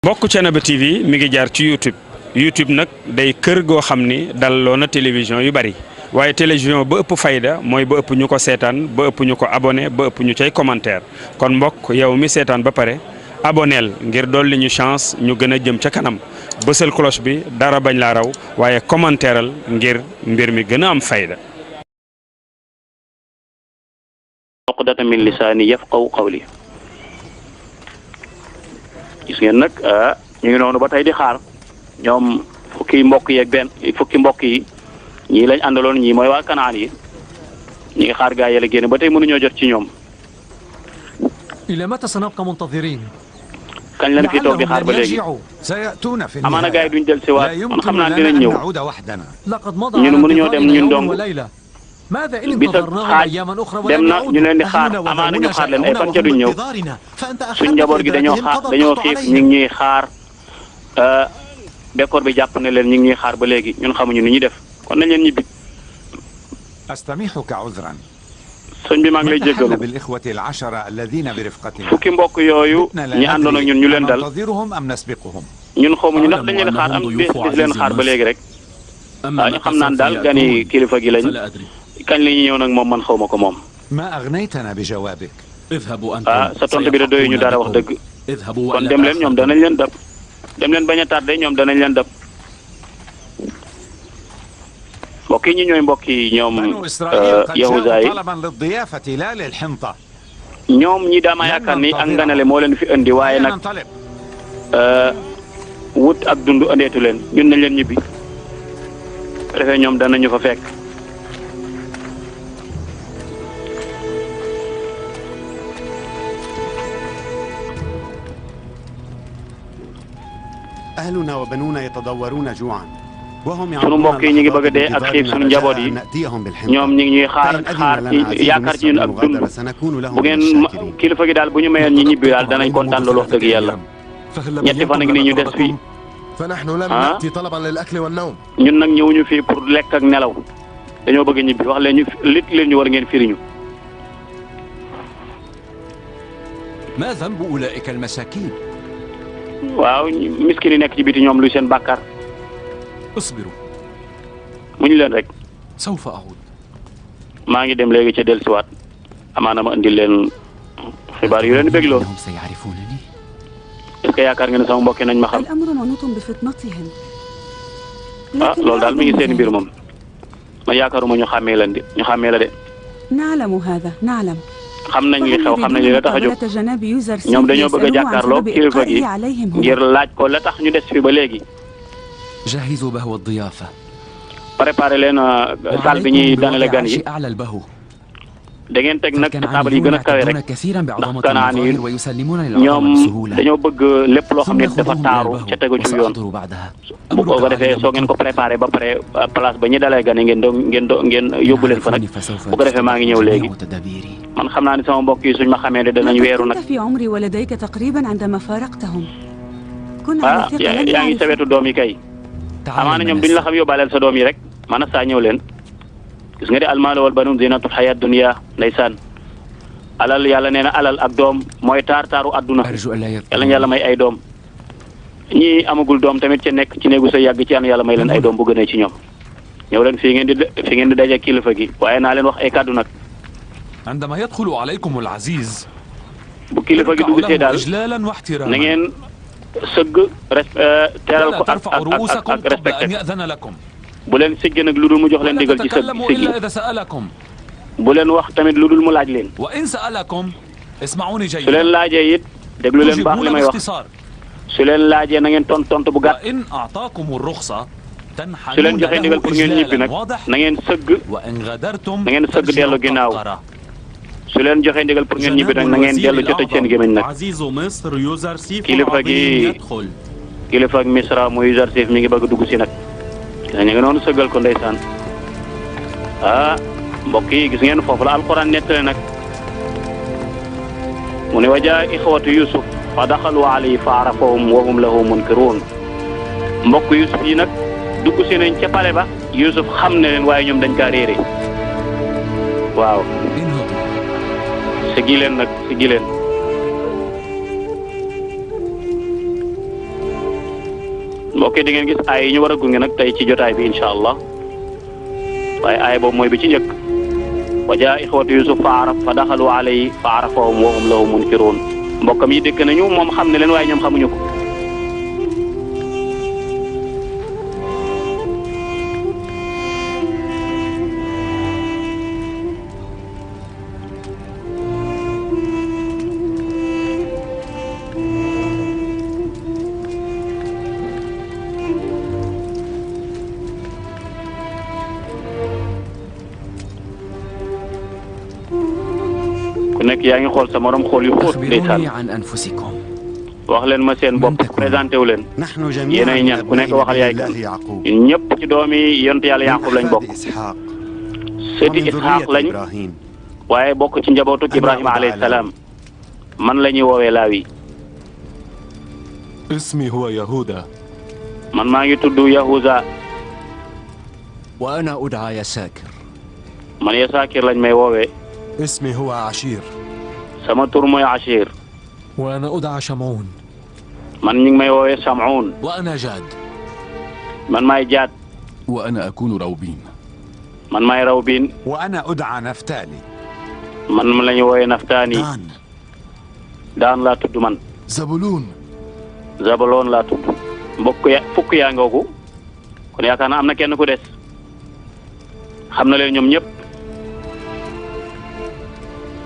mbokk Thiénaba TV mi ngi jaar ci YouTube nag day kër goo xam ni dalloo na télévision yu bari waaye télévision ba ëpp fayda mooy ba ëpp ñu ko seetaan ba ëpp ñu ko abonné ba ëpp ñu cay commentaire kon mbokk yow mi seetaan ba pare aboneel ngir dolli ñu chance ñu gën a jëm ca kanam bësal cloche bi dara bañ laa raw waaye commentaireal ngir mbir mi gën a am fayda. uqdatan min lisaani yafqahu qawli. gis ngeen nag ñu ngi noonu ba tey di xaar ñoom fukki mbokk yi ñii lañ àndaloon ñii mooy waa Kanaan yi ñi ngi xaar gaa yàlla génn ba tey mënuñoo jot ci ñoom. إلى متى سنبقى منتظرين؟ kañ lañ fi toog di xaar ba léegi amaana gaa yi duñ del si waat man xam naa dinañ ñëw ñun mënuñoo dem ñun dong bis ak xaaj dem na ñu leen di xaar amaana ñu xaar leen ay fan ca duñ ñëw suñ njaboot gi dañoo xiif ñu ngi ñuy xaar bekkoor bi jàpp ne leen ñu ngi ñuy xaar ba léegi ñun xamuñu ni ñuy def kon nañ leen ñibbi. sëñ bi maa ngi lay jéggalu fukki mbokk yooyu ñi àndoon ak ñun ñu leen dal ñun xamuñu ndax dañ leen xaar am bis leen xaar ba léegi rek ñu xam naan daal gani kilifa gi lañ kañ la ñuy ñëw nag moom man xaw ma ko moom. sa tontu bi da doyu ñu dara wax dëgg kon dem leen ñoom danañ leen dab dem leen bañ a tardé ñoom danañ leen dab. mbokk yi ñi ñooy mbokk yi ñoom yahuda yi ñoom ñi daama yaakaar ni ak nganale moo leen fi indi waaye nag wut ak dund andeetu leen ñun nañ leen ñibbi préfet ñoom danañu fa fekk. sunu mbokk yi ñu ngi bëgg a dee ak xiif sunu njaboot yi ñoom ñu ngi ñuy xaar ci yaakaar ci ñun ak dund bu ngeen kilifa gi daal bu ñu mayeen ñi ñibbi daal danañ kontaan loolu wax dëgg yàlla ñetti fan ak nii ñu des fii ñun nag ñëwuñu fii pour lekk ak nelaw dañoo bëgg ñibbi wax leen ñu war ngeen firiñu. waaw miskin yi nekk ci biti ñoom luy seen bàkkaar. muñu leen rek maa ngi dem léegi ca dellusiwaat amaana ma indil leen xibaar yu leen di bégloo est-ce que yaakaar nga ne sama mbokk nañ ma xam loolu daal mi ngi seen mbir moom man yaakaaruma ñu xàmmee la de xam nañ li xew xam nañ li la tax a jóg ñoom dañoo bëgg a jàkkaarloo kilifa gi ngir laaj ko la tax ñu des fi ba léegi. préparé leen salle bi ñuy danale gan yi da ngeen teg nag taabal yi gën a kawe rek ndax Kanaan yi ñoom dañoo bëgg lépp loo xam ne dafa taaru ca tegu ci yoon bu ko defee soo ngeen ko préparé ba pare place ba ñuy dalee gan yi ngeen yóbbu leen fa nag bu ko defee maa ngi ñëw léegi man xam naa ne sama mbokk yi suñ ma xamee ne danañ weeru nag. yaa ngi sa wetu doom yi kay. amaana ñoom duñ la xam yóbbaaleel sa doom yi rek maanaam saa ñëw leen gis nga de almaalu wal banuun zinatul xayaat dunya ndeysaan alal yàlla nee na alal ak doom mooy taaru adduna yàlla na yàlla may ay doom ñii amagul doom tamit ca nekk ci néegu sa yàgg ci yàlla may leen ay doom bu gënee ci ñoom ñëw leen fi ngeen di daje kilifa gi waaye naa leen wax ay kàddu nag bu kilifa gi dugg see daal na ngeen sëgg teeral ko ak respecté bu leen sigg nag lu dul mu jox leen digal ci siggi bu leen wax tamit lu dul mu laaj leen su leen laajee it déglu leen baax li may wax su leen laajee na ngeen tontu bu gàtt su leen joxee ndigal pour ngeen ñibbi nag na ngeen sëgg dellu ginnaaw su leen joxee ndigal pour ngeen ñibbi nag na ngeen dellu jot seen gémmiñ nag kilifa ak Misra muy Yuzarsif mi ngi bëgg dugg si nag ñu ngi noonu sëggal ko ndeysaan mbokk yi gis ngeen foofu la alquran nettale nag mu ne wajaa ixwatu Yusuf fa daxalu alayhi fa arafahum wa hum lahu munkiruun mbokk Yusuf yi nag dugg si nañ ca pale ba Yusuf xam ne leen waaye ñoom dañ kaa réere waaw sigi leen nag sigi leen mbokk yi di ngeen gis ay yi ñu war a gunge nag tey ci jotaay bi incha allah waaye ay boobu mooy bi ci njëkk wa jaa ixwatu yusuf fa daxalu alayhi fa arafahum wa hum lahu munkiruun mbokkam yi dëkk nañu moom xam ne leen waaye ñoom xamuñu ko. ku nekk yaa ngi xool sa morom xool yu xóot ndeysaan wax leen ma seen bopp présenté wu leen yéenay ñan ku nekk waxal yaay kan ñun ñëpp ci doomi yonent yàlla Yaqub lañ bokk seeti Isxaaq lañ waaye bokk ci njabootu Ibrahima alayhi salaam man la ñuy woowee Laawi. ismi huwa Yahuda. man maa ngi tudd Yahuza. wa ana ud'a Yasaakir. man Yasaakir lañ may woowee. اسمي هو عشير. sama tur mooy Ashir. وأنا أدعى شمعون. man ñu ngi may woowee Sam'un. وأنا جاد. man maay Jaad. وأنا أكون روبين. man maay Rawbin. وأنا أدعى نفتالي. man la ñu woowee Naftaani. دان. daan laa tudd man. زبولون. Zabaloon laa tudd. fukk yaa ngoogu kon yaakaar naa am na kenn ku des xam na leen ñoom ñëpp.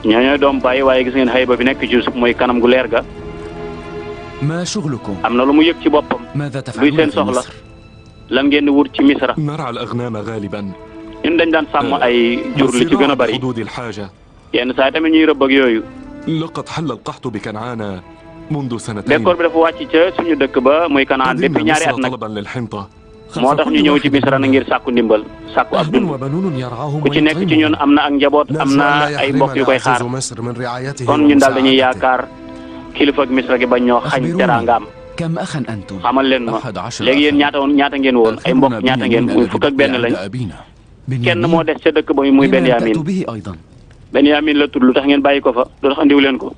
ñooñooy doom bàyyi waaye gis ngeen xayba bi nekk ci Yuusuf mooy kanam gu leer ga. ما شغلكم؟ am na lu mu yëg ci boppam. ماذا luy تفعلون seen في soxla. مصر؟ lan ngeen di wut ci Misra. نرعى الأغنام غالبا. ñun dañ daan sàmm ay jur li ci gën a bari. حدود الحاجة. yenn saa yi tamit ñuy rëbb ak yooyu. لقد حل القحط بكنعان منذ سنتين. bekkoor bi dafa wàcc ca suñu dëkk ba muy Kanaan depuis ñaari at nag. طلبا للحنطة. moo tax ñu ñëw ci Misra na ngir sàkku ndimbal sàkku ab dund. ku ci nekk ci ñun am na ak njaboot am na ay mbokk yu koy xaar kon ñun daal dañuy yaakaar kilifa ak Misra gi bañ ñoo xañ teraangaam. كم أخا أنتم؟ xamal leen ma léegi yéen ñaata ngeen woon ay mbokk ñaata ngeen muy fukk ak benn lañ kenn moo des ca dëkk ba muy Benyamin. Benyamin la tudd lu tax ngeen bàyyi ko fa lu tax andiw leen ko.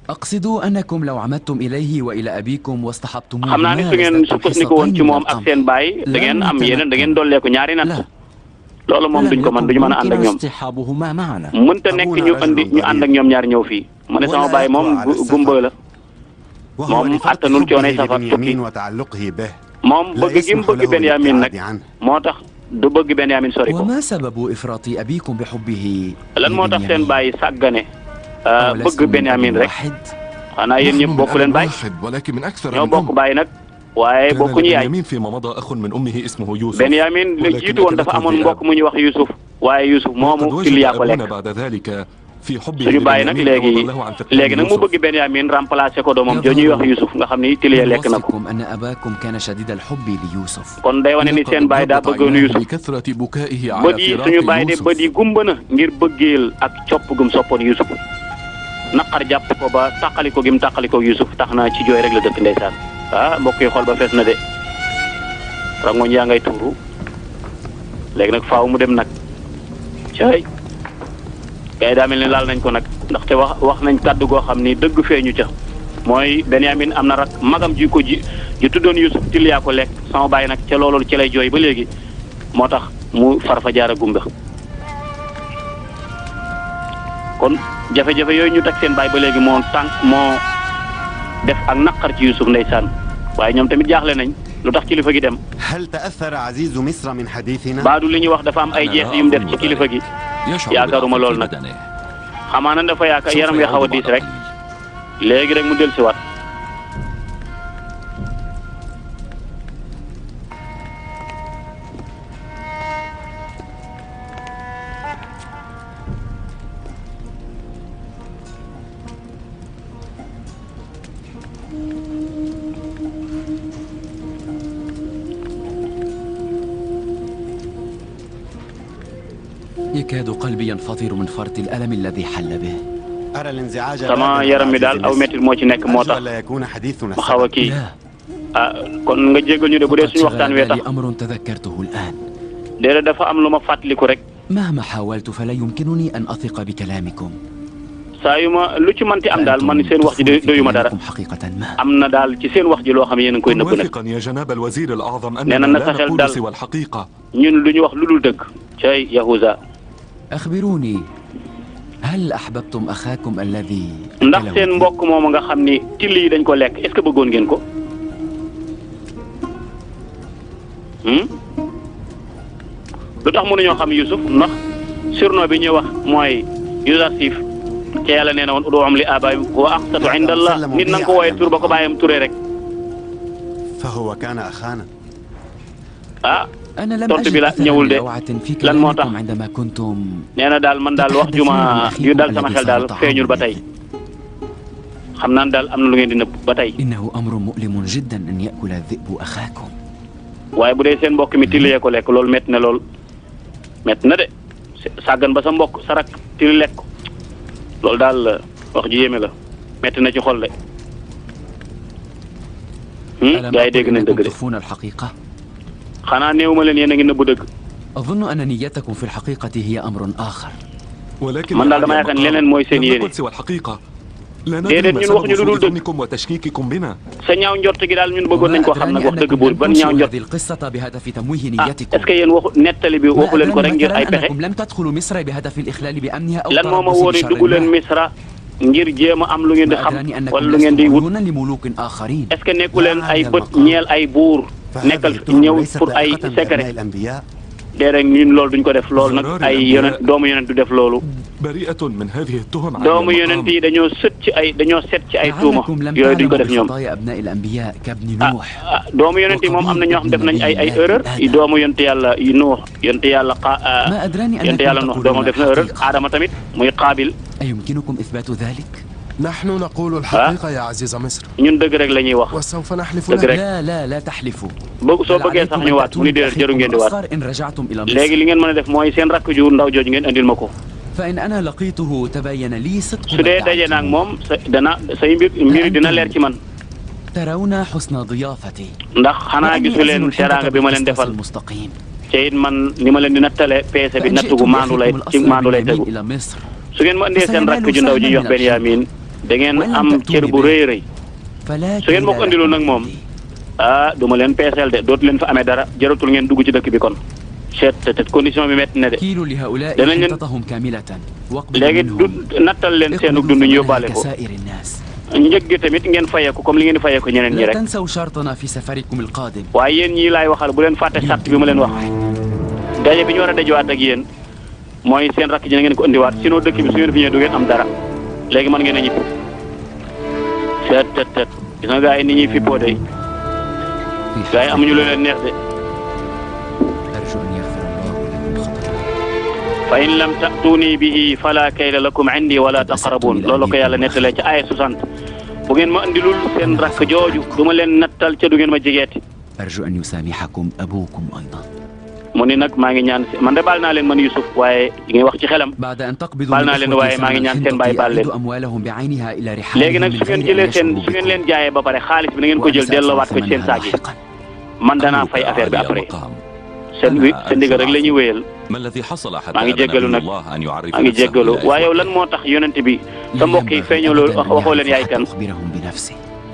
أقصد أنكم لو عمدتم إليه وإلى أبيكم واصطحبتموه xam naa ni su ngeen sukkandiku woon ci moom ak seen baay da ngeen am yeneen da ngeen dolleeku ñaari natt. loolu moom duñ ko mën duñu mën a ànd ak ñoom. mënta nekk ñu ànd ak ñoom ñaar ñëw fii. ma ne sama baay moom gumba la. moom attanul coonay safar tukki. moom bëgg gi mu bëgg Benyamin nag moo tax du bëgg Benyamin sori ko. وما سبب إفراط أبيكم بحبه؟ lan moo tax seen baay sàggane bëgg Benyamin rek xanaa yéen ñëpp bokk leen baay ñoo bokk baay nag waaye bokkuñu yaay. Benyamin la jiitu woon dafa amoon mbokk mu ñuy wax Youssouf waaye Youssouf moomu Iliya ko lekk suñu baay nag léegi nag mu bëgg Benyamin remplacer ko doomam joo ñuy wax Youssouf nga xam ni Iliya lekk na ko. kon day wane ni seen baay daa bëggoon Youssouf bët yi suñu baay de bët yi gumba na ngir bëggeel ak copp gum soppoon Youssouf. naqar jàpp ko ba tàqaliko gi mu tàqaliko Youssouf tax na ci jooy rek la dëkk ndeysaan mbokk yi xool ba fees na de rangoñ yaa ngay tuuru léegi nag faaw mu dem nag cay gars yi daa mel ni laal nañ ko nag ndaxte wax nañ kàddu goo xam ni dëgg feeñu ca mooy Benyamin am na rak magam ji ko ji tuddoon Youssouf Iliya ko lekk sama baay nag ca loolu ci lay jooy ba léegi moo tax mu farfa jaara gumba kon jafe-jafe yooyu ñu teg seen baay ba léegi moo def ak naqar ci Youssouf ndeysaan waaye ñoom tamit jaaxle nañ lu tax kilifa gi dem. baadu li ñuy wax dafa am ay jeex yu mu def ci kilifa gi yaakaaruma lool nag xamaa na dafa yaakaar yaram wi xaw a diis rek léegi rek mu dellusiwaat. يكاد قلبي ينفطر من فرط الألم الذي حل به. sama yaram mi daal aw métti moo ci nekk moo tax ma xaw a kii kon nga jégal ñu de bu dee suñu waxtaan wee tax أمر تذكرته الآن. déedéet dafa am lu ma fàttaliku rek. مهما حاولت فلا يمكنني أن أثق بكلامكم. saa yu ma lu ci manti am daal man seen wax ji doyu ma dara am na daal ci seen wax ji loo xam ne yéen a ngi koy nëbb nag nee na sa xel daal ñun lu ñu wax lu dul dëgg cay Yahuza أخبروني هل أحببتم أخاكم الذي ndax seen mbokk moomu nga xam ni till yi dañ ko lekk est-ce que bëggoon ngeen ko lu tax mënuñoo xam Yusuf ndax surnom bi ñuy wax mooy Yusuf ca yàlla nee na woon ud'uuhum li aabaa'ihim huwa aqsatu inda Allah nit na nga ko wooyee tur ba ko bàyyam turee rek ah tontu bi la ñëwul de lan moo tax nee na daal man daal wax juma yu dal sama xel daal feeñul ba tey xam naan daal am na lu ngeen di nëbb ba tey waaye bu dee seen mbokk mi tiliyee ko lekk loolu métti na lool métti na de sàggan ba sa mbokk sa rak tili lekk ko loolu daal wax ji yéeme la métti na ci xol de gaa yi dégg nañ dëgg de xanaa néew ma leen yéen a ngi nëbbu dëgg man daal dama yaakaar ne leneen mooy seen yéene déedéet ñun wax ñu lu dul dëgg sa ñaaw njort gi daal ñun bëggoon nañ ko xam nag wax dëgg buur ban ñaaw njort est-ce que yéen waxu nettali bi waxu leen ko rek ngir ay pexe lan moo ma wóor dugg leen Misra ngir jéem a am lu ngeen di xam wala lu ngeen di wut est-ce que nekku leen ay bët ñeel ay buur nekkal ñëw pour ay secret déedéet ñun loolu duñ ko def loolu nag ay yonent doomu yonent du def loolu doomu yonent yi dañoo set ci ay tuuma yooyu duñ ko def ñoom doomu yonent yi moom am na ñoo xam def nañ ay erreur doomu yonent yàlla Nuux yonent yàlla Nuux doomam def na erreur Adama tamit muy Qaabil نحن نقول الحقيقة يا عزيز مصر. ñun dëgg rek la ñuy wax. وسوف نحلف dëgg rek. لا تحلفوا. soo bëggee sax ñu waat mu ni déedéet jëru ngeen di waat. léegi li ngeen mën a def mooy seen rakk ju ndaw jooju ngeen andil ma ko. فإن أنا لقيته تبين لي صدق. su dee daje naag moom say mbir dina leer ci man. ترون حسن ضيافتي. ndax xanaa gisu leen teraanga bi ma leen defal. te it man ni ma leen di nattale peese bi nattu gu maandu lay tegu. su ngeen ma andee seen rakk ju ndaw ji yox Benyamin da ngeen am cër bu rëy rëy su ngeen ma ko andiloon nag moom du ma leen peeseel de dootu leen fa amee dara jaratul ngeen dugg ci dëkk bi kon te condition bi métti na de danañ leen léegi du nattal leen seenu dund ñu yóbbaale ko njëg gi tamit ngeen fayeeku comme li ngeen di fayeeku ñeneen ñi rek waaye yéen ñii laay waxal bu leen fàtte sart bi ma leen wax daje bi ñu war a dajewaat ak yéen mooy seen rakk ji na ngeen ko indiwaat sinon dëkk bi su ngeen fi ñëwee du ngeen am dara léegi mën ngeen a ñibbi tet gis nga gaa yi ni ñuy fippoo de gaa yi amuñu lu leen neex de fa in lam ta'tuuni bihi fala kayla lakum indi wala taqrabun loolu ko yàlla nettalee ci aaya 60 bu ngeen ma andilul seen rakk jooju du ma leen nattal ca du ngeen ma jegeeti mu ni nag maa ngi ñaan man de baal naa leen man Yusuf waaye li ngay wax ci xelam baal naa leen waaye maa ngi ñaan seen baay baal leen léegi nag su ngeen jëlee su ngeen leen jaayee ba pare xaalis bi na ngeen ko jël delloowaat ko ci seen saag yi man danaa fay affaire bi après seen ndigal rek la ñuy wéyal maa ngi jéggalu nag maa ngi jéggalu waaye yow lan moo tax yonent bi sa mbokk yi feeñoo waxoo leen yaay kan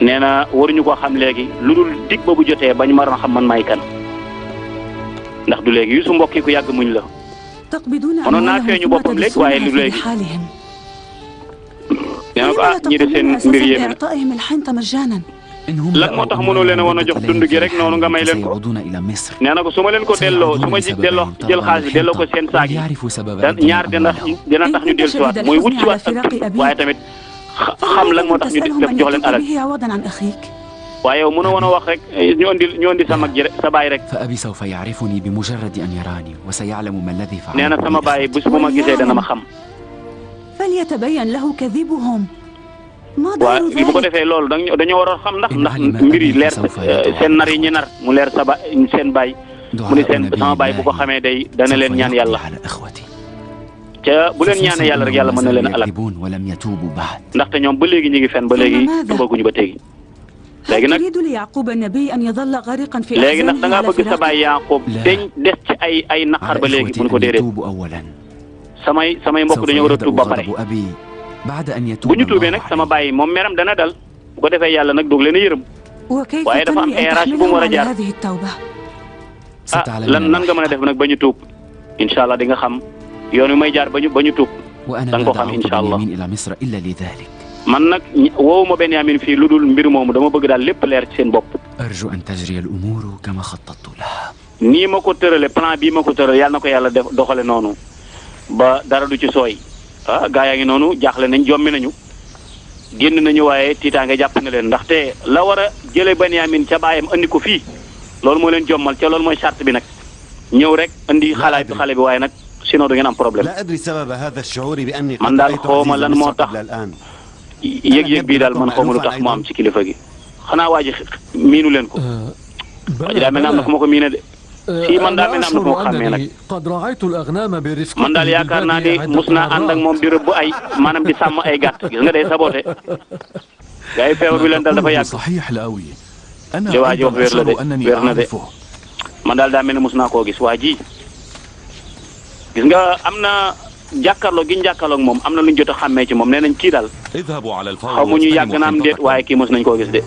nee na waruñu ko xam léegi lu dul dig ba bu jotee bañ ma xam man maay kan ndax du léegi Yuusu mbokk yi ku yàgg muñ la mënoon naa feeñu boppam léegi waaye lu léegi nee na ko ñi de seen mbir yéeme na lan moo tax mënoo leen a woon a jox dund gi rek noonu nga may leen ko nee na ko su ma leen ko delloo su ma delloo jël xaalis bi delloo ko seen saag yi ñaar dina tax ñu dellu siwaat mooy wut siwaat waaye tamit xam lan moo tax ñu def jox leen alal waaye yow mënoo woon a wax rek ñu andi sa mag ji rek sa baay rek nee na sama baay bés bu ma gisee dana ma xam waaw bu ko defee loolu dañoo war a xam ndax mbir yi leer seen nar yi ñi nar mu leer seen baay mu ni sama baay bu ko xamee day dana leen ñaan yàlla ca bu leen ñaanee yàlla rek yàlla mën na leen alal ndaxte ñoom ba léegi ñu ngi fen ba léegi tubaguñu ba teegi léegi nag da ngaa bëgg sa baay Yaaqub dañ des ci ay naqar ba léegi mu ne ko déedéet samay mbokk dañoo war a tuub ba pare bu ñu tuubee nag sama baay moom meram dana dal bu ko defee yàlla nag doog leen a yërëm waaye dafa am érage bu mu war a jaar lan nan nga mën a def nag ba ñu tuub incha allah di nga xam yoon wi may jaar ba ñu tuub da nga ko xam incha allah man nag woowuma Benyamin fii lu dul mbir moomu dama bëgg daal lépp leer ci seen bopp. nii ma ko tërale plan bii ma ko tërale yàlla na ko yàlla def doxale noonu ba dara du ci sooy gaa yaa ngi noonu jaaxle nañ jommi nañu génn nañu waaye tiitaange jàpp na leen ndaxte la war a jële Benyamin ca baayam andi ko fii loolu moo leen jommal ca loolu mooy charte bi nag ñëw rek andi xalaat xale bi waaye nag sinon du ngeen am problème man daal xawma lan moo tax yëg-yëg bii daal man xawma lu tax mu am ci kilifa gi xanaa waa ji miinu leen ko waa ji daa mel ne am na fu ma ko miine de si man daa mel ne am na fu ma ko xàmmee nag man daal yaakaar naa ni mus naa ànd ak moom di rëbb ay maanaam di sàmm ay gàtt gis nga day saboté gars yi feebar bi leen dal dafa yàgg li waa ji wax wér la de wér na de man daal daa mel ne mus naa koo gis waa ji gis nga am na jàkkaarloo gi ñu jàkkaarloog moom am na lu ñu jot a xàmmee ci moom nee nañ kii daal xamuñu yàgg na am déet waaye kii mos nañ koo gis de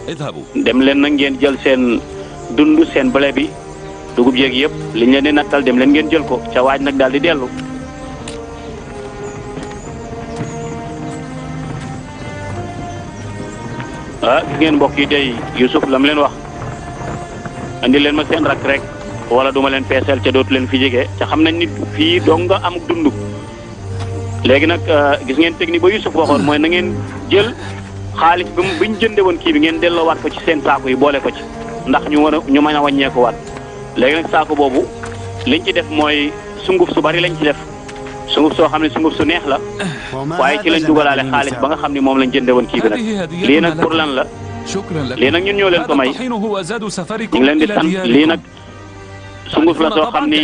dem leen nag ngeen jël seen dund seen blé bi dugub yeeg yëpp liñ leen di nattal dem leen ngeen jël ko ca waaj nag daal di dellu. Gis ngeen mbokk yi tey Youssouf la mu leen wax andi leen ma seen rakk rek wala duma leen peeseel ca dootu leen fi jege ca xam nañ nit fii dong nga am dund. léegi nag gis ngeen technique ba Youssouf waxoon mooy na ngeen jël xaalis bi ñu jënde woon kii bi ngeen delloowaat ko ci seen saako yi boole ko ci ndax ñu mën a wàññeeku waat léegi nag saako boobu liñ ci def mooy sunguf su bari lañ ci def sunguf soo xam ne sunguf su neex la waaye ci lañ dugalaale xaalis ba nga xam ne moom lañ jënde woon kii bi nag lii nag pour lan la lii nag ñun ñoo leen ko may ñu ngi leen di sant lii nag sunguf la soo xam ni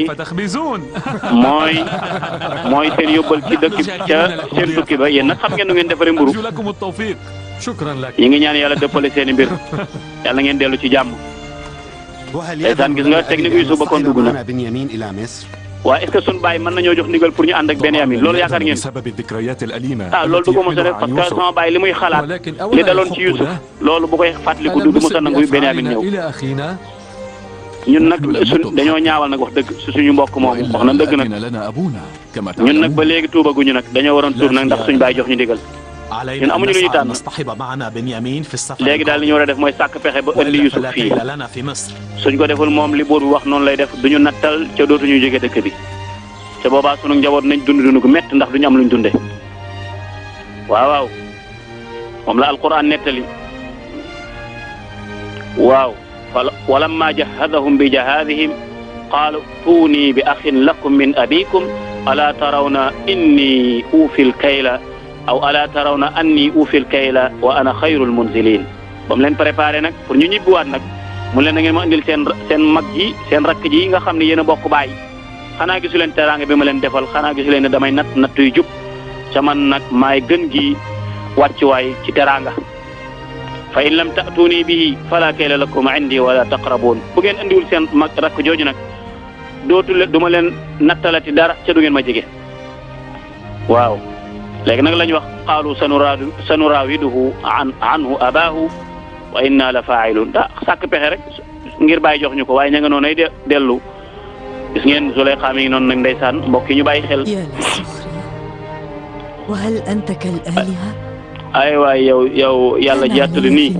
mooy seen yóbbal ci dëkk ca seen tukki ba yéen nag xam ngeen nu ngeen defaree mburu ñi ngi ñaan yàlla dëppale seen i mbir yàlla ngeen dellu ci jàmm. ndeysaan gis nga technique yu suba kon dugg na waaye est-ce que sunu baay mën nañoo jox ndigal pour ñu ànd ak Benyamin loolu yaakaar ngeen loolu du ko mos a def parce que sama baay li muy xalaat li daloon ci Youssouf loolu bu koy fàttaliku du mos a nangu Benyamin ñëw. ñun nag dañoo ñaawal nag wax dëgg suñu mbokk moomu wax na dëgg nag ñun nag ba léegi tuubaguñu nag dañoo waroon tuub nag ndax suñu baay jox ñu ndigal ñun amuñu lu ñu tànn léegi daal li ñu war a def mooy sàkk pexe ba ëndi Youssouf fii suñ ko deful moom li buur bi wax noonu lay def duñu nattal ca dootuñu jóge dëkk bi te boobaa sunu njaboot nañ dund gu métti ndax duñu am luñ dunde waaw moom la alquran nettali waaw walamma jahadahum bi jahadihim qaalu tuuni bi axin lakum min abikum alaa tarawna inni uufil kayla aw alaa tarawna anni uufil kayla wa ana xayrul munzilin ba mu leen préparé nag pour ñu ñibbiwaat nag mu leen na ngeen ma indil seen mag ji seen rakk ji nga xam ne yéen a bokk baay xanaa gisu leen teraanga bi ma leen defal xanaa gisu leen ne damay natt yu jub ca man nag maay gën gi wàccuwaay ci teraanga fa in lam ta'tuuni bihi fala kayla lakum indi wala taqrabuun bu ngeen indiwul seen mag rakk jooju nag du ma leen nattalati dara ca du ngeen ma jege waaw léegi nag la ñu wax qaalu sanuraawiduhu anhu abaahu wa inna la faa'iluun sàkk pexe rek ngir bàyyi jox ñu ko waaye ña nga noonu ay dellu gis ngeen Zuleyxa mi ngi noonu nag ndeysaan mbokk yi ñu bàyyi xel. ay waay yow yàlla jàttali nii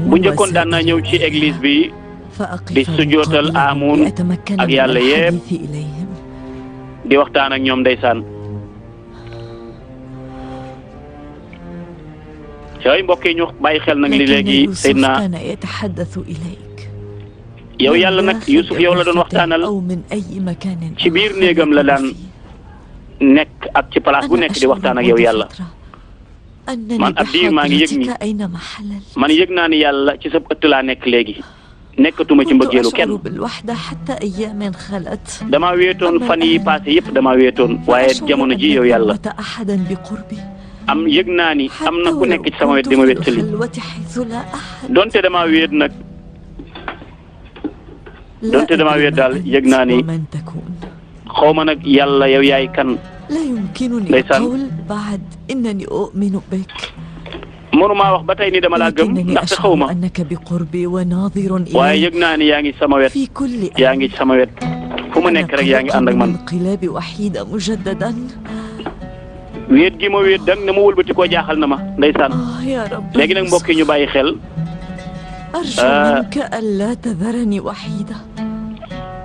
bu njëkkoon daan naa ñëw ci église bi di sujootal Amun ak yàlla yépp di waxtaan ak ñoom ndeysaan sooy mbokk yi ñu bàyyi xel nag ni léegi Seydina yow yàlla nag Youssouf yow la doon waxtaanal ci biir néegam la daan nekk ak ci place bu nekk di waxtaan ak yow yàlla man ab diir maa ngi yëg ni man yëg naa ni yàlla ci sa ëtt laa nekk léegi nekkatuma ci mbëggeelu kenn damaa wéetoon fan yi passé yëpp damaa wéetoon waaye jamono ji yow yàlla am yëg naa ni am na ku nekk ci sama wet di ma wéttali donte damaa wéet nag donte damaa wéet daal yëg naa ni xaw ma nag yàlla yow yaay kan. لا يمكنني القول بعد إنني أؤمن بك. mënumaa wax ba tey ni dama laa gëm ndaxte xaw ma. أنك بقربي وناظر إلي. waaye yëg naa ni yaa ngi sama wet. في كل yaa ngi sama wet. fu mu nekk rek yaa ngi ànd ak man. انقلابي وحيدة مجددا. wéet gi ma wéet dang na ma wëlbati koo jaaxal na ma ndeysaan. يا رب. léegi nag mbokk yi ñu bàyyi xel. أرجو منك ألا تذرني وحيدة.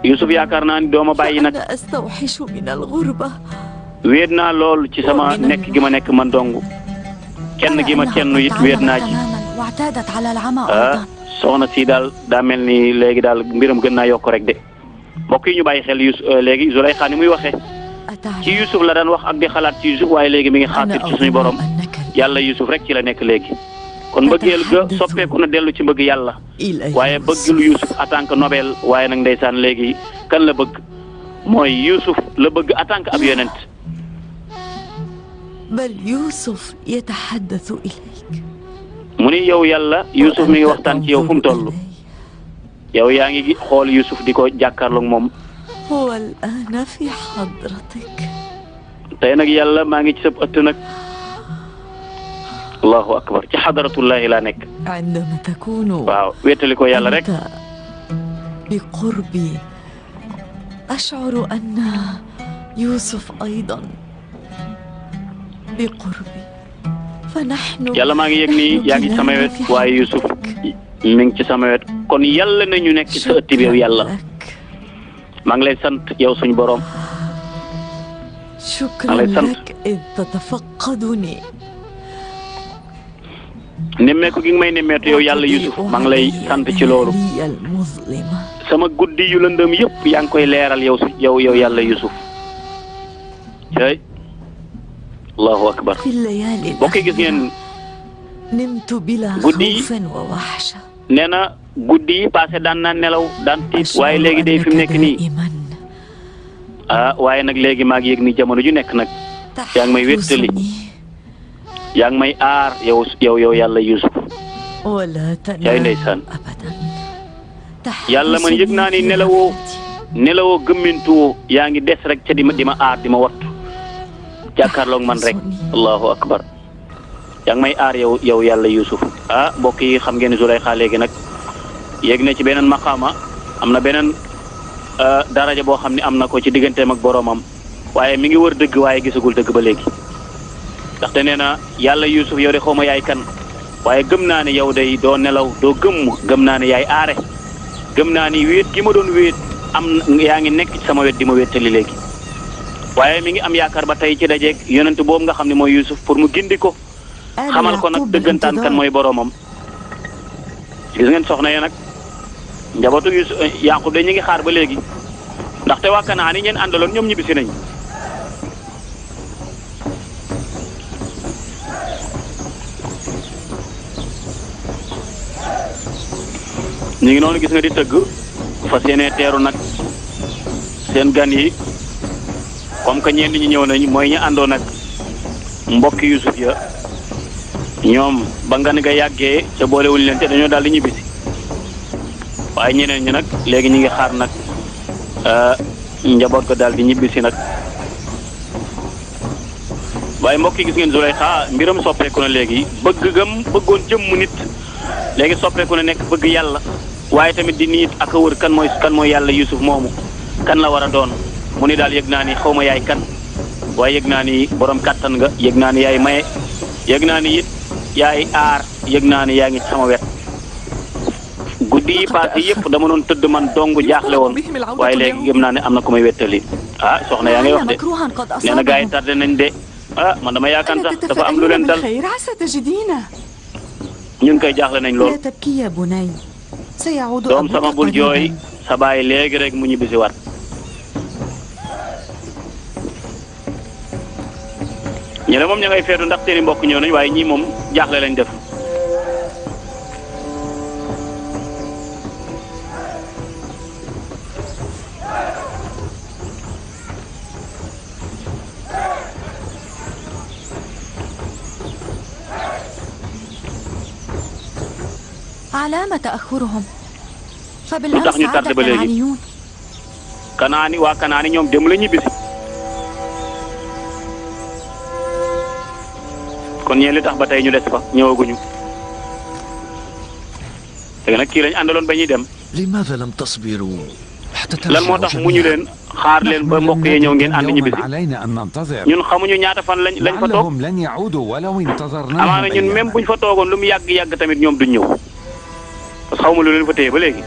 Youssouf yaakaar naa ni dooma bàyyi nag. فأنا أستوحش من الغربة. wéet naa lool ci sama nekk gi ma nekk man dong. kenn gi ma kenn it wéet naa ci. soxna si daal daa mel ni léegi daal mbiram gën naa yokk rek de. mbokk yi ñu bàyyi xel léegi Zulaykha ni muy waxee. ci Youssouf la daan wax ak di xalaat ci Youssouf waaye léegi mi ngi xaatir ci suñu borom. yàlla Youssouf rek ci la nekk léegi. kon mbëggeel ga soppeeku na dellu ci mbëgg yàlla. waaye bëggul Youssouf en tant que Nobel waaye nag ndeysaan léegi kan la bëgg. mooy Youssouf la bëgg en tant que ab yonent. بل يوسف يتحدث إليك. mu ni yow yàlla Youssouf mi ngi waxtaan ci yow fu mu toll. yow yaa ngi xool Youssouf di ko jàkkaarloog moom. هو الآن في حضرتك. tey nag yàlla maa ngi ci sa ëtt nag. allahu akbar ci xadaratullahi laa nekk. عندما تكون. waaw wéetali ko yàlla rek. بقربي أشعر أن يوسف أيضا بقربي. فنحن. yàlla maa ngi yëg ni yaa ngi sama wet waaye Youssouf mi ngi ci sama wet kon yàlla nañu nekk ci sa ëtt bi yow yàlla. maa ngi lay sant yow suñu borom. شكرا لك إذ تتفقدني. nemmeeku gi nga may nemmeetu yow yàlla Youssouf maa ngi lay sant ci loolu. sama guddi yu lëndëm yëpp yaa ngi koy leeral yow yàlla Youssouf. tey allahu akbar. bokk gis ngeen guddi yi nee na guddi yi passé daan naa nelaw daan tiit waaye léegi day fi mu nekk nii. waaye nag léegi maa ngi yëg ni jamono ju nekk nag yaa ngi may wéttali yaa ngi may aar yow yàlla Youssouf. yaay ndeysaan. yàlla man yëg naa ni nelawoo gëmmintuwoo yaa ngi des rek ca di ma aar di ma wattu jàkkaarloog man rek allahu akbar. yaa ngi may aar yow yàlla Youssouf. mbokk yi xam ngeen ni Zulaykha léegi nag yéeg na ci beneen maqaama am na beneen daraja boo xam ne am na ko ci digganteem ak boroomam waaye mi ngi wër dëgg waaye gisagul dëgg ba léegi. ndaxte nee na yàlla Youssouf yow de xaw ma yaay kan waaye gëm naa ne yow day doo nelaw doo gëm naa ne yaay aare gëm naa ni wéet gi ma doon wéet yaa ngi nekk ci sama wet di ma wéttali léegi. waaye mi ngi am yaakaar ba tey ci dajeeg yonent boobu nga xam ne mooy Youssouf pour mu gindi ko xamal ko nag dëggantaan kan mooy boroomam. gis ngeen soxna ye nag njabootu Youssouf Yaaqub de ñu ngi xaar ba léegi ndaxte waa Kanaan yi ngeen àndaloon ñoom ñibbisi nañ. ñu ngi noonu gis nga di tëgg fas yéene teeru nag seen gan yi comme que ñenn ñi ñëw nañ mooy ñu àndoon nag mbokki Youssouf ya ñoom ba ngan nga yàggee ca boolewuñ leen te dañoo daal di ñibbisi waaye ñeneen ñi nag léegi ñu ngi xaar nag njaboot ko daal di ñibbisi nag. waaye mbokk yi gis ngeen Zulaykha mbiram soppeeku na léegi bëggoon jëmm nit léegi soppeeku na nekk bëgg yàlla waaye tamit di niit ak a wër kan mooy yàlla Youssouf moomu kan la war a doon mu ni daal yëg naa ni xaw ma yaay kan waaye yëg naa ni borom kàttan nga yëg naa ni yaay maye yëg naa ni it yaay aar yëg naa ni yaa ngi sama wet. guddi yi passé yëpp dama doon tëdd man dong jaaxle woon waaye léegi gëm naa ne am na ku may wettali. soxna yaa ngay wax de nee na gars yi tardé nañ de man dama yaakaar sax dafa am lu leen dal ñun koy jaaxle nañ lool. doom sama bul jooy sa baay léegi rek mu ñibbisi waat. ñu ne moom ña ngay feetu ndax seeni mbokk ñëw nañ waaye ñii moom jaaxle lañ def. علامة تأخرهم فبالأمس عاد الكنعانيون Kanaani waa Kanaani ñoom dem la ñibbisi kon ñeen li tax ba tey ñu des fa ñëwaguñu léegi nag kii lañ àndaloon ba ñuy dem lan moo tax mu ñu leen xaar leen ba mbokk yi ñëw ngeen ànd ñibbisi ñun xamuñu ñaata fan lañ fa toog amaana ñun même buñ fa toogoon lu mu yàgg tamit ñoom duñ ñëw parce que xawma lu leen fa téye ba léegi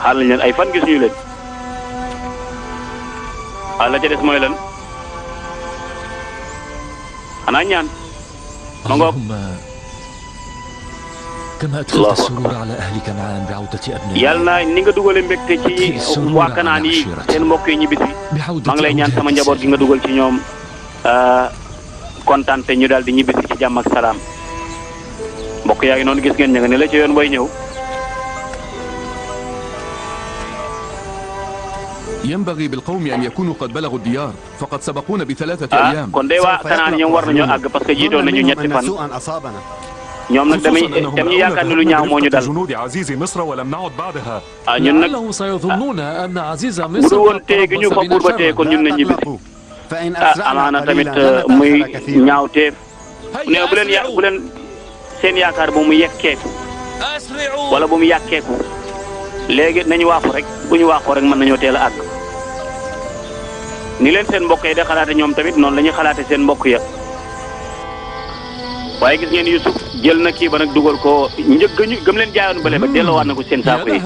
xaar lañ leen ay fan gisuñu leen waaw la ca des mooy lan xanaa ñaan ma ngoog yàlla na ni nga dugale mbégte ci waa Kanaan yi seen mbokk yi ñibbisi maa ngi lay ñaan sama njaboot gi nga dugal ci ñoom kontaan te ñu daal di ñibbisi ci jàmm ak salaam mbokk yaa ngi noonu gis ngeen ña nga ne la ci yoon booy ñëw. ينبغي بالقوم أن يكونوا قد بلغوا الديار فقد سبقونا ب3 أيام. kon de waa Kanaan ñoom war nañoo àgg parce que jiitoon nañu ñetti fan. ñoom nag dem ñu yaakaar ne lu ñaaw moo ñu dal. ñun nag bu dul woon téye gi ñu fa buur ba téye kon ñun nañ ñibbisi. amaana tamit muy ñaaw teef ne bu leen seen yaakaar ba mu yekkeeku wala ba mu yàkkeeku léegi nañu waaxu rek bu ñu waaxoo rek mën nañoo teel a àgg ni leen seen mbokk yi de xalaate ñoom tamit noonu la ñuy xalaate seen mbokk ya waaye gis ngeen Yusuf jël na kii ba nag dugal ko njëgg ñu gëm leen jaayoon bële ba delloowaat na ko seen saako yi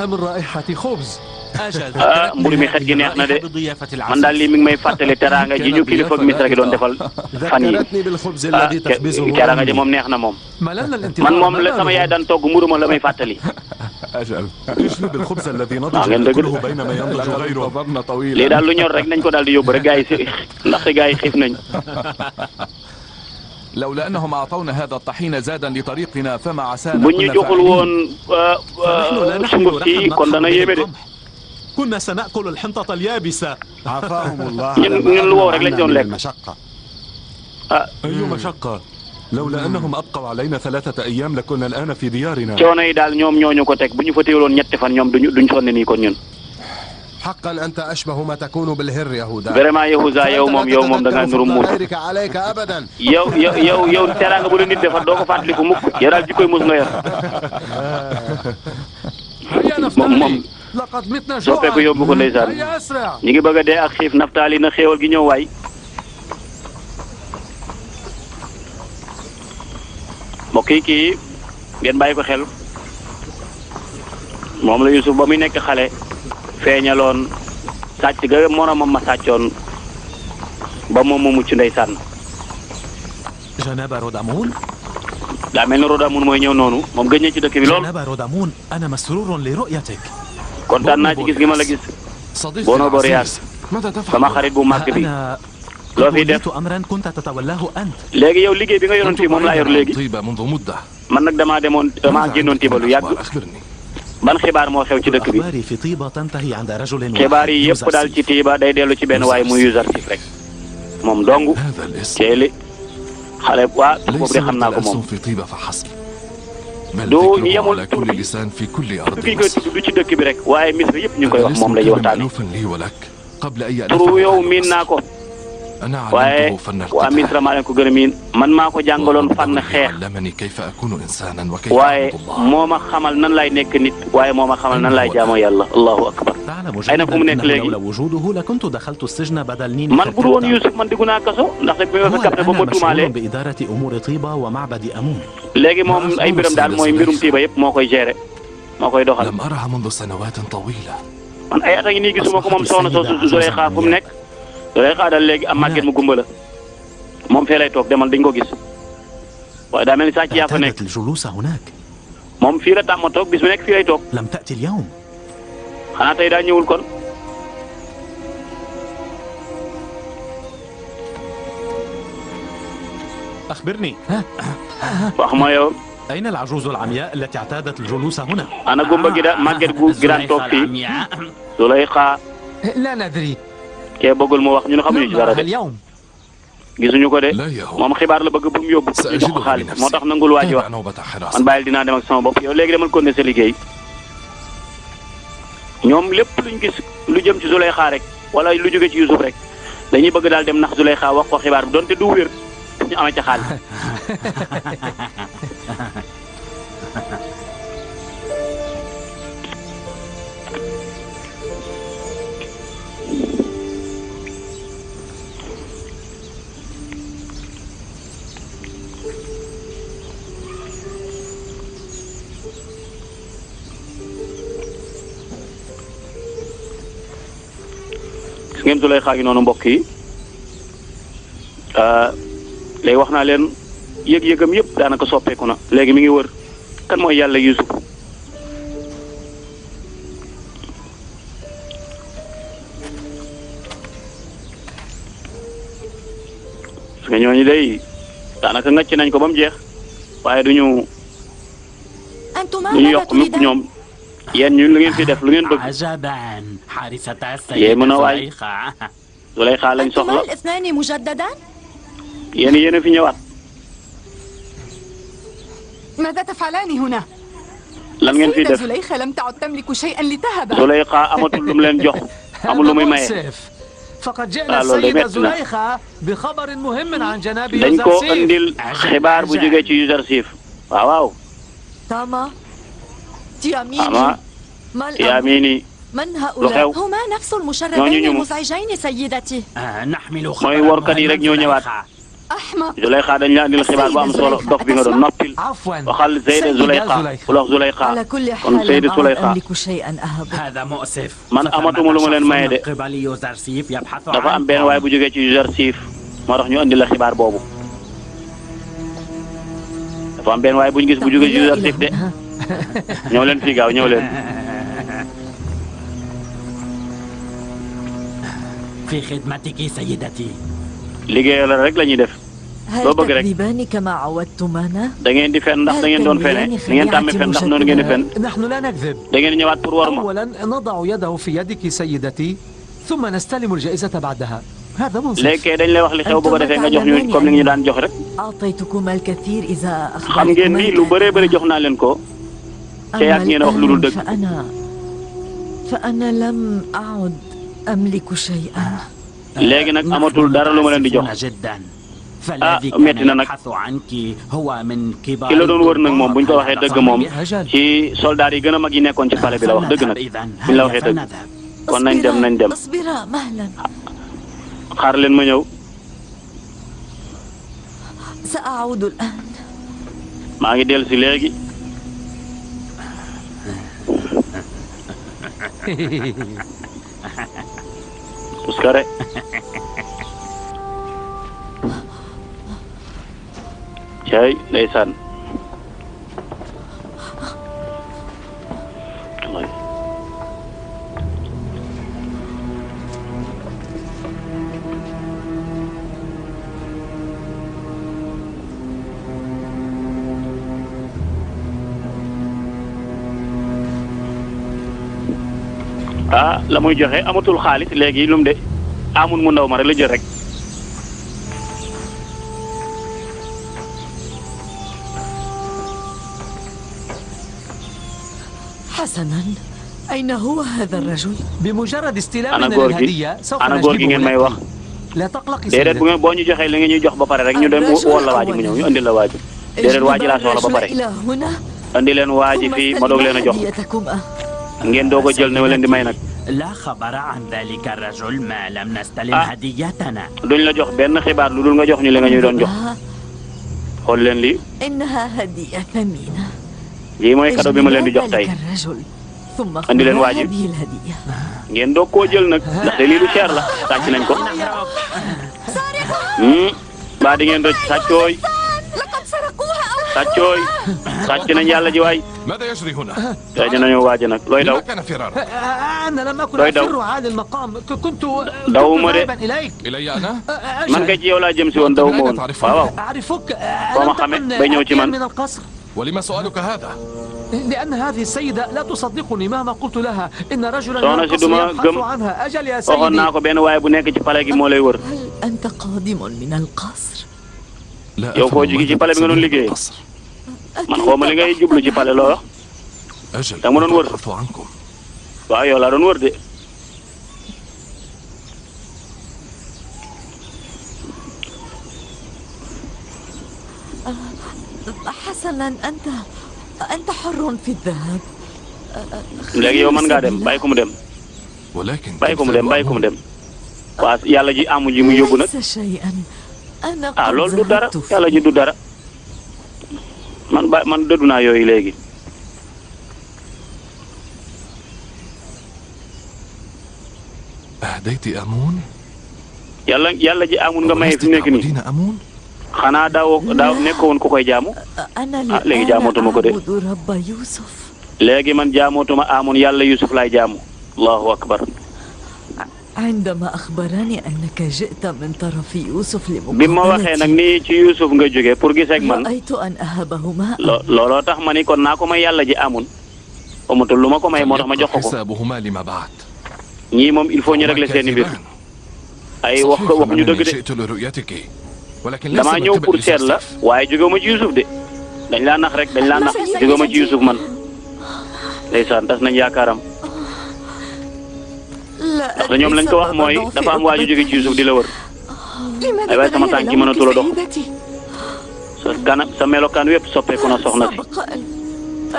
mburu mi xet gi neex na de man daal lii mi ngi may fàttali teraanga ji ñu kilifa ak Misra gi doon defal fan yi teraanga ji moom neex na moom man moom la sama yaay daan togg mburu ma la may fàttali ngeen dëgg lii daal lu ñor rek nañ ko daal di yóbbu rek gaa yi si ndaxte gaa yi xiif nañ لولا أنهم أعطونا هذا الطحين زادا لطريقنا فما عسانا bu ñu joxul woon sunguf si kon dana yéeme de كنا سنأكل الحنطة اليابسة عافاهم الله ñun lu wow rek lañ doon lekk أي مشقة لولا أنهم أبقوا علينا 3 أيام لكنا الآن في ديارنا coono yi daal ñoom ñooñu ko teg bu ñu fa teewloon ñetti fan ñoom duñ sonn nii kon ñun حقا أنت أشبه ما تكون بالهر يهوذا vraiment Yahuza yow moom da ngaa nuru muus عليك أبدا yow teraanga bu la nit defal doo ko fàttaliku mukk yow daal jikkoy muus nga yor moom soppeeku yóbbu ko ndeysaan ñi ngi bëgg a dee ak xiif Naftali na xéewal gi ñëw waay mbokk yi kii ngeen bàyyi ko xel moom la Yusuf ba muy nekk xale feeñaloon sàcc ga moromam ma sàccoon ba moom mu mucc ndeysaan جناب رودامون daa mel ni Rodamune mooy ñëw noonu moom gëj na ci dëkk bi lool جناب رودامون أنا مسرور لرؤيتك kontaan naa ci gis gi ma la gis Bono Boreas sama xarit bu màgg bi loo fi def أمرا كنت تتولاه أنت léegi yow liggéey bi nga yoroon fii moom laa yor léegi طيبة منذ مدة man nag damaa génnoon Tiiba lu yàgg ban xibaar moo xew ci dëkk bi أخباري في طيبة تنتهي عند رجل xibaar yi yëpp daal ci Tiiba day dellu ci benn waaye muy Yuzarsif rek moom dong هذا الاسم teeli xale waa boobu de xam naa ko moom في طيبة فحسب بل du ñu ذكره yemul على كل لسان في كل أرض ki ñu koy tudd du ci dëkk bi rek waaye Misra yëpp ñu ngi koy wax moom la ñuy waxtaane مألوفا لي ولك قبل أن turu yow miin naa ko أنا waaye علمته فن waa Misra maa leen ko gën a miin man maa ko jàngaloon fànn xeex علمني كيف أكون إنسانا وكيف waaye أعبد الله moo ma xamal nan laay nekk nit waaye moo ma xamal nan laay jaamoo yàlla allahu akbar تعلم أين جيدا أكون هناك أنه لاقي؟ لولا وجوده لكنت دخلت السجن بدل نين man bu dul woon Yusuf man diggu naa kaso ndaxte bi ma هو fa capté ba الآن ma مشغول tuumaalee بإدارة أمور طيبة ومعبد أمون léegi moom ay mbiram daal mooy mbirum Tiiba yëpp moo koy gérer moo koy doxal لم أرها منذ سنوات طويلة man ay at a ngi nii gisuma ko moom soxna soosu Zuleyxa fu mu nekk Zuleyxa daal léegi am màgget mu gumba la moom fee lay toog demal dañ ko gis waaye daa mel ni sàcc yaa fa nekk اعتادت الجلوس هناك moom fii la tàmm toog bis bu nekk fii lay toog لم تأتي اليوم xanaa tey daa ñëwul kon أخبرني wax ma yow أين العجوز العمياء التي اعتادت الجلوس هنا؟ ana gumba gi da màgget gu gi daan toog fii Zuleyxa لا ندري kee bëggul mu wax ñun xamuñu ci dara de اليوم gisuñu ko de لا يا هو moom xibaar la bëgg bu mu yóbbu pour ñu jox ko xaalis moo tax nangul waa ji wax تابع نوبة man حراسة bàyyil dinaa dem ak sama bopp yow léegi demal continuer sa liggéey ñoom lépp luñ gis lu jëm ci Zuleyxa rek wala lu jóge ci Yusuf rek dañuy bëgg daal dem nax Zuleyxa wax ko xibaar bi donte du wér ñu amee ca xaalis. ngeen Zuleyxa gi noonu mbokk yi léegi wax naa leen yëg-yëgam yëpp daanaka soppeeku na léegi mi ngi wër kan mooy yàlla Yusuf parce que ñooñu day daanaka ngacc nañ ko ba mu jeex waaye duñu yokk mukk ñoom yéen ñu lu ngeen fi def lu ngeen bëgg yéen mën a waay Zuleyxa lañ soxla yéen a fi ñëwaat. lan ngeen fi def Zuleyxa amatul lu mu leen jox amul lu muy maye. waaw loolu day métti na dañ ko indil xibaar bu jógee ci Yuzarsif waaw waaw. Tama Tiamini lu xew ñooñu ñu mooy workat yi rek ñoo ñëwaat. Zuleyxa dañ la andil xibaar bu am solo dox bi nga doon noppil waxal Zeyda Zuleyxa bul wax Zuleyxa kon Zeyda Zuleyxa man amatuma lu ma leen maye de dafa am benn waay bu jógee ci Yuzarsif moo tax ñu andil la xibaar boobu dafa am benn waay bu ñu gis bu jógee ci Yuzarsif de ñëw leen fii gaaw ñëw leen. liggéeyal la rek la ñuy def loo bëgg rek da ngeen di fen ndax da ngeen doon fene da ngeen tàmmi fen ndax noonu ngeen di fen da ngeen ñëwaat pour war ma. léegi kay dañ lay wax li xew bu ko defee nga jox ñu comme ni ñu daan jox rek xam ngeen ni lu bëree bëri jox naa leen ko te yàgg ngeen a wax lu dul dëgg. léegi nag amatul dara lu ma leen di jox ah métti na nag ki la doon wër nag moom bu ñu ko waxee dëgg moom ci soldat yi gën a mag yi nekkoon ci palais bi la wax dëgg nag bu ñu la waxee dëgg kon nañ dem xaar leen ma ñëw. maa ngi dellu si léegi. Puskare. Cay ndeysaan. ah la muy joxe amatul xaalis léegi lum de amul mu ndaw ma rek la jël rek. حسنا أين هو هذا الرجل؟ بمجرد استلامنا الهدية سوف ngeen may wax. لا تقلقي déedéet bu ngeen boo ñu joxee li ngeen ñuy jox ba pare rek ñu dem wol la waaji mu ñëw ñu andil la waaji. déedéet waaji laa soxla ba pare. andi leen waaji fii ma doog leen a jox. ngeen doog a jël ne ma leen di may nag. لا خبر عن ذلك الرجل ما لم نستلم هديتنا. duñ la jox benn xibaar lu dul nga jox ñu li nga ñuy doon jox. xool leen lii. إنها هدية ثمينة. lii mooy cadeau bi ma leen di jox tey. andi leen waaji. ngeen doog koo jël nag ndaxte lii lu cher la sàcc nañ ko. baa di ngeen rëcc sàccooy. sàccooy sàcc nañ yàlla ji waay. ماذا يجري هنا؟ tey nañu waaji nag looy daw. لما كان فرارك؟ أنا لم أكن أفر عن المقام كنت ذاهبا إليك. إلي أنا؟ man kay ci yow laa jëm si woon daw ma woon waaw. أعرفك boo ma xamee bay ñëw ci man. من القصر. ولما سؤالك هذا؟ لأن هذه السيدة لا تصدقني مهما قلت لها إن رجلا soxna si duma gëm عنها أجل يا waxoon سيدي. naa ko benn waaye bu nekk ci palais gi moo lay wër. هل أنت قادم من القصر؟ لا yow foo jógee ci palais bi nga doon liggéey. man xaw ma li ngay jublu ci palais loo wax. أجل da nga ma doon wër. تخلف عنكم waaw yow laa doon wër de. حسنا أنت حر في الذهاب. léegi yow mën ngaa dem bàyyi ko mu dem. ولكن bàyyi ko mu dem bàyyi ko mu dem. waa yàlla ji amu ji mu yóbbu nag. loolu du dara yàlla ji du dara. man dëddu naa yooyu léegi. أهديت أمون؟ yàlla ji amun nga maye fi mu nekk nii. أمون؟ xanaa daaw nekkoon ku koy jaamu. léegi jaamootuma ko de. léegi man jaamootuma amun yàlla Yusuf laay jaamu. allahu akbar. عندما أخبرني أنك جئت من طرف يوسف bi ma waxee nag nii ci Yusuf nga jóge pour gis ak man. رأيت أن أهبهما. looloo tax ma ni kon naa ko may yàlla ji amun. amatul lu ma ko may moo tax ma jox ko ko. حسابهما لما بعد. ñii moom il faut ñu régler seeni mbir. ay wax ñu dëgg de. جئت لرؤيتك ولكن damaa ñëw pour seet la waaye jóge ma ci Yusuf de. dañ laa nax rek dañ laa nax jóge ma ci Yusuf man. ndeysaan tas nañ yaakaaram. ndax da ñoom lañ ko wax mooy dafa am waa ju jóge ci Yusuf di la wër. ay waaye sama tànk yi mënatu la dox. sa melokaan wépp soppeeku na soxna si.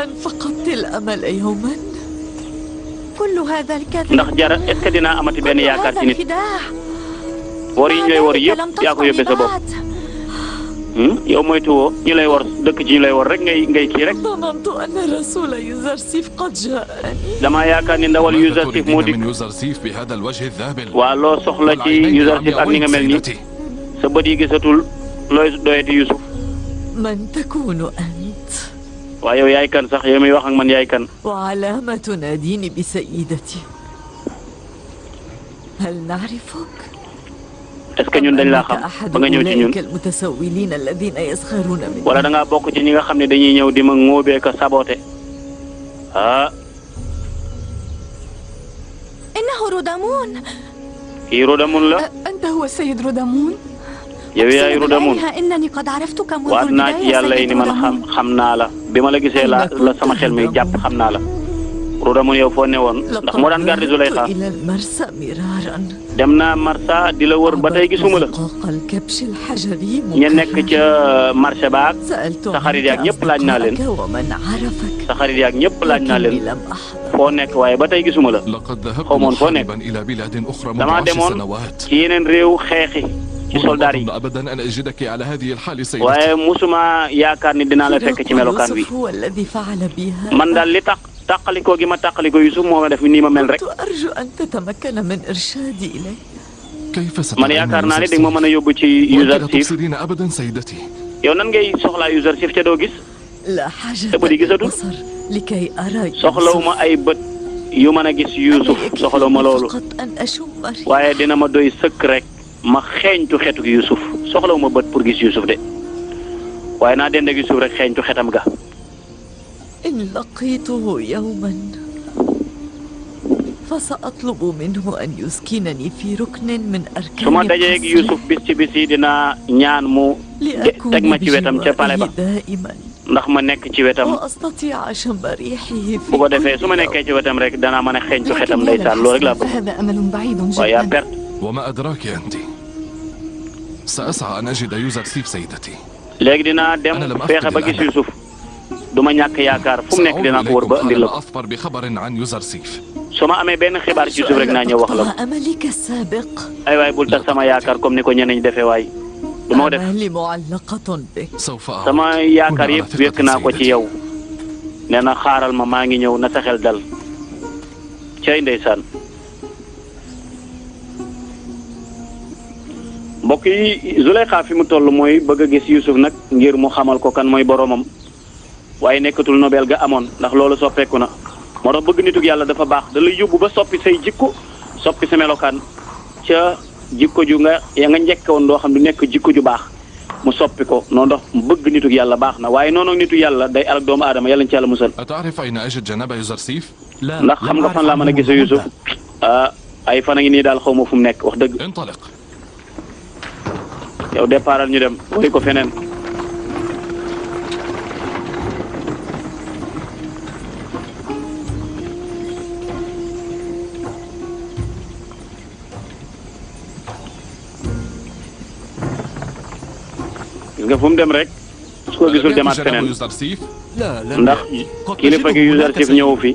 أن فقدت الأمل يوما. كل هذا الكذب. ndax jara est-ce que dinaa amati benn yaakaar ci nit. wor yi ñu lay wor yëpp yaa ko yóbbee sa bopp. yow moytuwoo ñu lay wor dëkk ci ñu lay wor rek ngay kii rek. ظننت أن رسول يوزرسيف قد جاءني. damaa yaakaar ni ndawal Yuzarsif moo dikk. waa loo soxla ci Yuzarsif ak ni nga mel nii sa bët yi gisatul looy doyati Yusuf. من تكون أنت؟ waa yow yaay kan sax yow miy wax ak man yaay kan. وعلى ما تناديني بسيدتي؟ هل نعرفك؟ est-ce que ñun dañ laa xam ba nga ñëw ci ñun المتسولين الذين يسخرون مني. wala da ngaa bokk ci ñi nga xam ne dañuy ñëw di ma ŋóobee ko saboté. إنه رودامون. kii Rodamun la. أنت هو السيد رودامون. yow yaay Rodamun. إنني قد عرفتك منذ waat naa ci yàlla yi ni man xam naa la bi ma la gisee la sama xel mi jàpp xam naa la. Rodamun yow foo ne woon ndax moo daan garder Zuleyxa. dem naa Marsa di la wër ba tey gisuma la. ña nekk ca marché baag sa xarit yaak ñëpp laaj naa leen. sa xarit yaak ñëpp laaj naa leen foo nekk waaye ba tey gisuma la. xaw moon foo nekk damaa demoon ci yeneen réew xeexi ci soldaar yi waaye musuma yaakaar ni dinaa la fekk ci melokaan wi. man daal li tax tàqalikoo gi ma tàqalikoo Yusuf moo ma def nii ma mel rek. man yaakaar naa ne di nga ma mën a yóbbu ci Yuzarsif. yow nan ngay soxlaa Yuzarsif ca doo gis. te bët yi gisatul. soxlawuma ay bët yu mën a gis Yusuf soxlawuma loolu. waaye dina ma doy sëkk rek ma xeeñtu xetu Yusuf soxlawuma bët pour gis Yusuf de waaye naa dend ak Yusuf rek xeeñtu xetam ga. إن لقيته يوما فسأطلب منه أن يسكنني في ركن من أركان. su ma dajee ak Yusuf bis ci bis yi dinaa ñaan mu teg ma ci wetam ca pale ba ndax ma nekk ci wetam bu ko defee su ma nekkee ci wetam rek danaa mën a xeeñtu xetam ndeysaan loolu rek laa bëgg waaye yaa perte. وما أدراك أنت سأسعى أن أجد يوزرسيف سيدتي. léegi dinaa dem feexe ba gis Yusuf du ma ñàkk yaakaar fu mu nekk dinaa ko wër ba indi la ko. su ma amee benn xibaar ci Yusuf rek naa ñëw wax la ko. ay waay bul tax sama yaakaar comme ni ko ñeneen ñi defee waay du ma ko def. sama yaakaar yëpp wékk naa ko ci yow nee na xaaral ma maa ngi ñëw na sa xel dal cay ndeysaan. mbokk yi Zuleyxa fi mu toll mooy bëgg a gis Yusuf nag ngir mu xamal ko kan mooy boromam. waaye nekkatul nobel ga amoon ndax loolu soppeeku na moo tax bëgg nitug yàlla dafa baax da lay yóbbu ba soppi say jikko soppi sa melokaan ca jikko ju nga njëkke woon doo xam du nekk jikko ju baax mu soppi ko noonu ndax bëgg nitug yàlla baax na waaye noonu nitu yàlla day alak doomu aadama yàlla ñu ci yàlla musal. ndax xam nga fan laa mën a gise Yusuf ay fan a ngi nii daal xaw ma fu mu nekk wax dëgg. yow départal ñu dem wari ko feneen. gis nga fu mu dem rek su ko gisul demaat feneen ndax kilifa gi Yuzarsif ñëw fi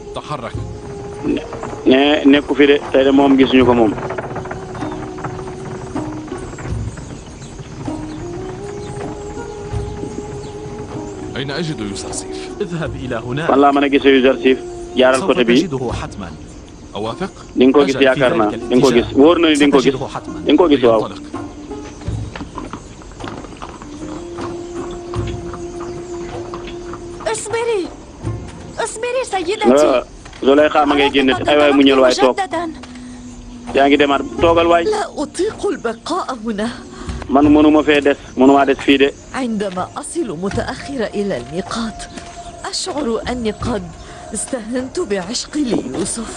ne nekku fi de tey de moom gisuñu ko moom. أين أجد يوزرسيف؟ اذهب إلى هناك. fan laa mën a gisee Yuzarsif jaaral côté bi تجده حتما. أوافق؟ di nga ko gis yaakaar naa di nga ko gis wóor na ni di nga ko gis di nga ko gis waaw. اصبري اصبري سيدتي. Zuleyxa ma ngay génn ay waay mu ñëw waay toog yaa ngi demaat toogal waay. لا أطيق البقاء هنا. man mënuma fee des mënuma des fii de. عندما أصل متأخرة إلى الميقات أشعر أني قد استهنت بعشقي ليوسف.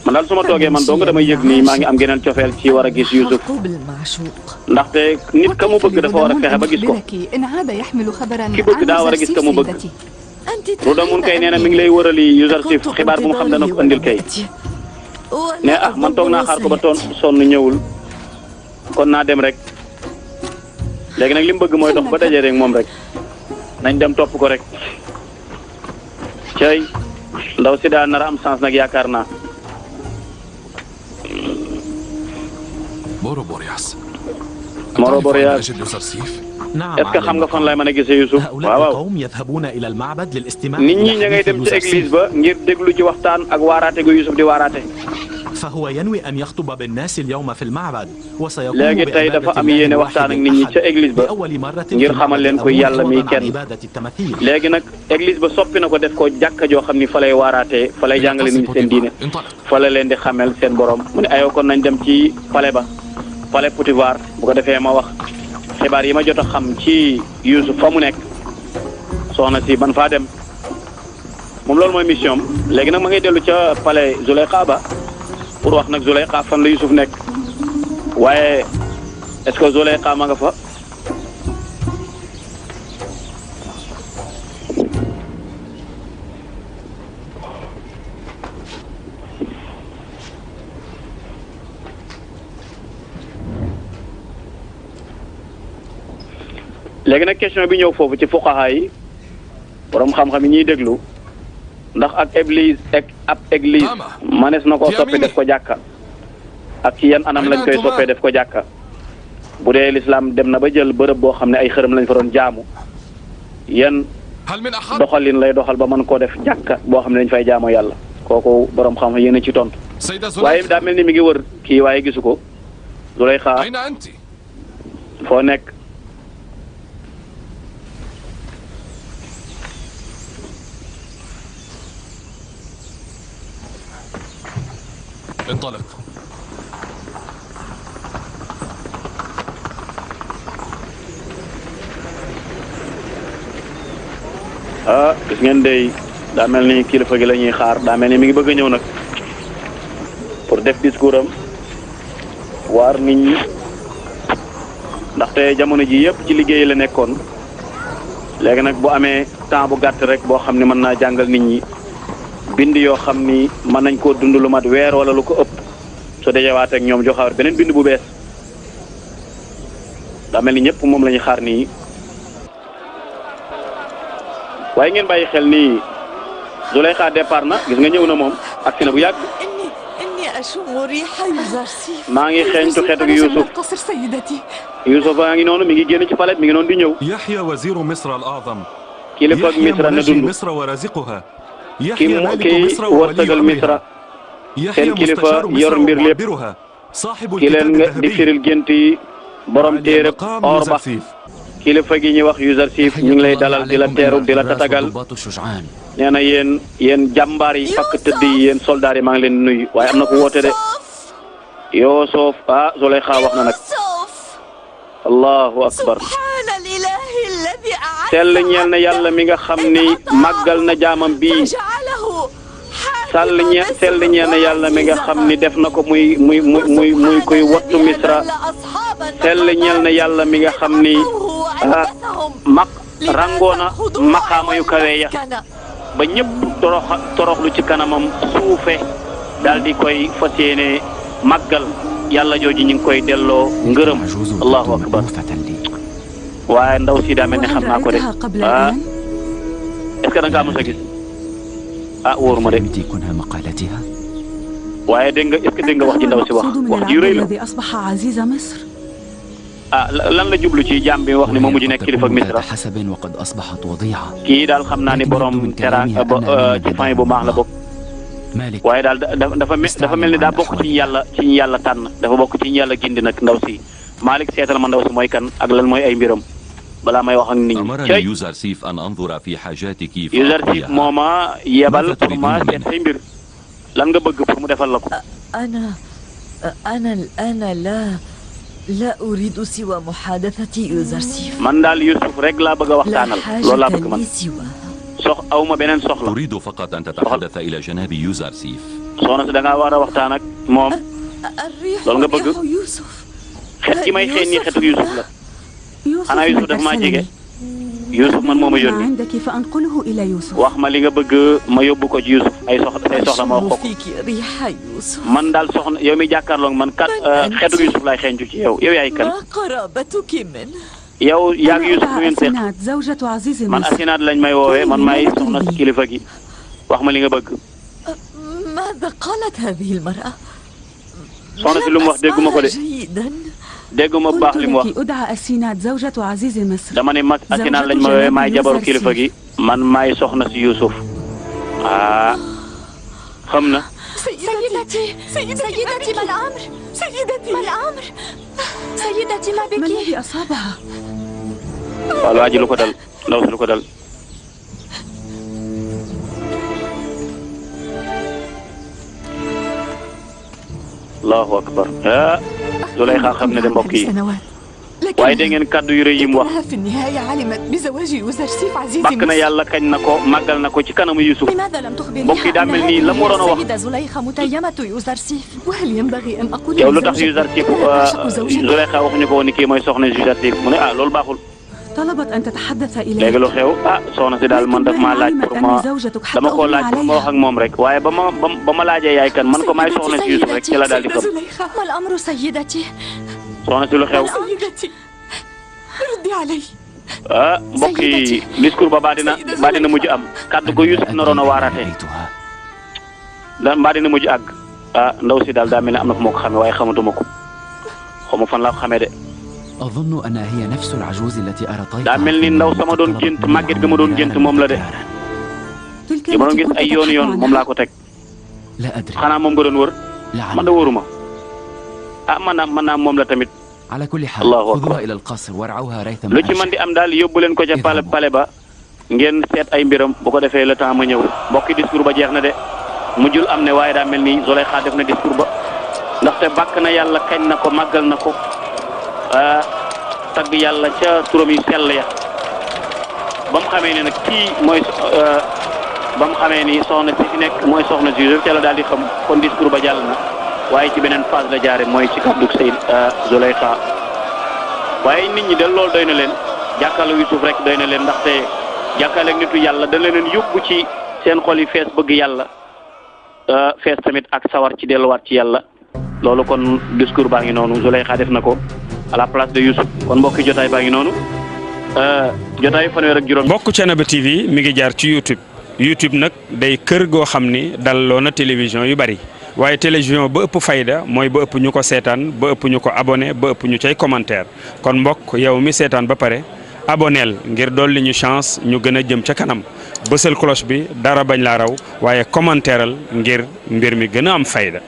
man daal su ma toogee man dong damay yëg nii maa ngi am geneen cofeel ci war a gis Youssouf ndaxte nit ka mu bëgg dafa war a fexe ba gis ko ki bëgg daa war a gis ka mu bëgg. Rodamoun kay nee na mi ngi lay wërali Yuzarsif xibaar bu mu xam dana ko andil kay ne ah man toog naa xaar ko ba sonn ñëwul kon naa dem rek léegi nag li mu bëgg mooy dox ba daje rek moom rek nañ dem topp ko rek cay ndaw si daal nar a am chance nag yaakaar naa. Moro Boreas. Moro Boreas. نعم. est-ce que xam nga fan lay mën a gisee Youssouf. waaw waaw القوم يذهبون إلى المعبد للاستماع. nit ñi ña ngay dem ci église ba ngir déglu ci waxtaan ak waaraate gu Youssouf di waaraate. فهو ينوي أن يخطب بالناس اليوم في المعبد وسيقوم léegi tey dafa am yéene waxtaan ak nit ñi ca église ba ngir xamal leen ko yàlla mi kenn. léegi nag église ba soppi na ko def ko jàkka joo xam ni fa lay waaraatee fa lay jàngale nit ñi seen diine fa la leen di xamel seen borom mu ne ayoo kon nañ dem ci palais ba palais Potifar bu ko defee ma wax xibaar yi ma jot a xam ci Youssouf fa mu nekk soxna si ban faa dem moom loolu mooy mission am léegi nag ma ngay dellu ca palais Zuleyxa ba pour wax nag Zuleyxa fan la Youssouf nekk waaye est-ce que Zuleyxa ma nga fa. léegi nag question bi ñëw foofu ci fuqaha yi borom xam-xam yi ñuy déglu ndax ak église ab église manees na koo soppi def ko jàkka ak ci yan anam lañ koy soppee def ko jàkka bu dee lislaam dem na ba jël bërëb boo xam ne ay xërëm lañ fa doon jaamu yan doxalin lay doxal ba mën koo def jàkka boo xam ne dañ fay jaamoo yàlla kooku borom xam-xam yéen a ci tontu waaye daa mel ni mi ngi wër kii waaye gisu ko Zuleyxa foo nekk. انطلق. gis ngeen dey daa mel ni kilifa gi la ñuy xaar daa mel ni mi ngi bëgg a ñëw nag pour def discours am waar nit ñi ndaxte jamono ji yëpp ci liggéey la nekkoon léegi nag bu amee temps bu gàtt rek boo xam ne mën naa jàngal nit ñi bind yoo xam ni mën nañ koo dund lu mat weer wala lu ko ëpp soo dajewaat ak ñoom joxaar beneen bind bu bees daa mel ni ñëpp moom la ñuy xaar nii waaye ngeen bàyyi xel nii Zuleyxa départ na gis nga ñëw na moom agsi na bu yàgg maa ngi xeeñtu xeetu gi Youssouf a ngi noonu mi ngi génn ci palais mi ngi noonu di ñëw يحيى وزير مصر الأعظم kilifa ak Misra na dund مصر ورازقها kii wërsëgal Misra seen kilifa yor mbir lépp ki leen nga di firil gént yi borom téereb or ba kilifa gi ñuy wax Yuzarsif ñu ngi lay dalal di la teeru di la tatagal nee na yéen jàmbaar yi fakk tëdd yi yéen soldaar yi maa ngi leen nuyu waaye am na ko woote de Youssouf ah Zuleyxa wax na nag allahu akbar sell ñeel na yàlla mi nga xam ni màggal na jaamam bii sell ñeel na yàlla mi nga xam ni def na ko muy kuy wattu Misra sell ñeel na yàlla mi nga xam ni rangoona maqaama yu kawe ya ba ñëpp toroxlu ci kanamam suufe daal di koy fas yéene màggal yàlla jooju ñu ngi koy delloo ngërëm allahu akbar waaye ndaw si daa mel ni xam naa ko de ah est-ce que da nga mos a gis ah wóor ma de waaye dégg nga est-ce que dégg nga wax ji ndaw si wax ji rëy la ah lan la jublu ci jaam bi wax ni moo mujj nekk kilifa ak Misra kii daal xam naa ni borom teraan ci fin bu baax la bokk waaye daal dafa mel ni daa bokk ci ñi yàlla tànn dafa bokk ci ñi yàlla gindi nag ndaw si Malick seetal ma ndaw si mooy kan ak lan mooy ay mbiram balaa may wax ak nit ñi cey Yuzarsif moo ma yebal pour ma seet say mbir lan nga bëgg pour mu defal la ko. أنا لا أريد سوى محادثة يوزرسيف. man daal Youssouf rek laa bëgg a waxtaanal loolu laa bëgg man aw ma beneen soxla. أريد فقط أن تتحدث إلى جناب يوزرسيف. soxna si da ngaa war a waxtaan ak moom. loolu nga bëgg. xet gi may xëy nii xetu Youssouf la. xanaa Youssouf dafa maa jege. Youssouf man moo ma yónni. wax ma li nga bëgg ma yóbbu ko ci Youssouf ay soxla ma wax ko. man daal soxna yow mi jàkkaarloog man kat xetu Youssouf laay xeeñcu ci yow yaay kan. yow yaa ngi Youssouf bu ngeen seq. man Asinaat lañ may woowee man maay soxna si kilifa gi wax ma li nga bëgg. soxna si lu mu wax dégguma ko de. dégguma bu baax li mu wax dama ne mag Asinaat lañ ma woowee maay jabaru kilifa gi man maay soxna si Youssouf ah xam na. سيدتي ما الأمر؟ ما الأمر؟ سيدتي ما بك؟ ما الذي أصابها؟ waaw waa ji lu ko dal ndaw si lu ko dal. allahu akbar ah Zulaykha xam ne de mbokk yi waaye dégg ngeen kàddu yu rëy yi mu wax. bàkk na yàlla kañ na ko màggal na ko ci kanamu Youssouf mbokk yi daa mel ni la mu waroon a wax. yow lu tax Yuzarsif Zulaykha waxuñu ko woon ni kii mooy soxna Yuzarsif mu ne ah loolu baaxul. léegi lu xew ah soxna si daal man daf maa laaj pour ma dama koo laaj pour ma wax ak moom rek waaye ba ma laajee yaay kan man ko maay soxna si Youssouf rek ci la daal di xam. soxna si lu xew. ah mbokk yi discours ba baa dina mujj am kaddu ko Youssouf naroon a waaraatee baa dina mujj àgg ah ndaw si daal daa mel ne am na fu ma ko xamee waaye xamatuma ko xaw ma fan laa ko xamee de. daa mel ni ndaw sama doon gént màgget ga ma doon gént moom la de li ma doon gis ay yoon moom laa ko teg xanaa moom nga doon wër man da wëruma ah man naa moom la tamit. allahu akbar lu ci man di am daal yóbbu leen ko ca pale ba ngeen seet ay mbiram bu ko defee le temps ma ñëw mbokki discours ba jeex na de mujjul am ne waaye daa mel ni Zulaykha def na discours ba ndaxte bàkk na yàlla kañ na ko màggal na ko tagg yàlla ca turam yu sell ya ba mu xamee ne nag kii mooy ba mu xamee ni soxna si fi nekk mooy soxna si ca la daal di xam kon discours ba jàll na waaye ci beneen phase la jaare mooy ci kàddu Sayyid Zulaykha waaye nit ñi de loolu doy na leen jàkkaarloo Youssouf rek doy na leen ndaxte jàkkaarloo ak nitu yàlla da leen yóbbu ci seen xol yi fees bëgg yàlla fees tamit ak sawar ci delluwaat ci yàlla loolu kon discours baa ngi noonu Zulaykha def na ko à la place de Youssouf kon mbokki jotaay baa ngi noonu jotaay fanweer ak juróom. mbokk Thiénaba TV mi ngi jaar ci YouTube nag day kër goo xam ni dalloo na télévision yu bari waaye télévision ba ëpp fayda mooy ba ëpp ñu ko seetaan ba ëpp ñu ko abonné ba ëpp ñu cay commentaire kon mbokk yow mi seetaan ba pare aboneel ngir dolli ñu chance ñu gën a jëm ca kanam bësal cloche bi dara bañ laa raw waaye commentaireal ngir mbir mi gën a am fayda.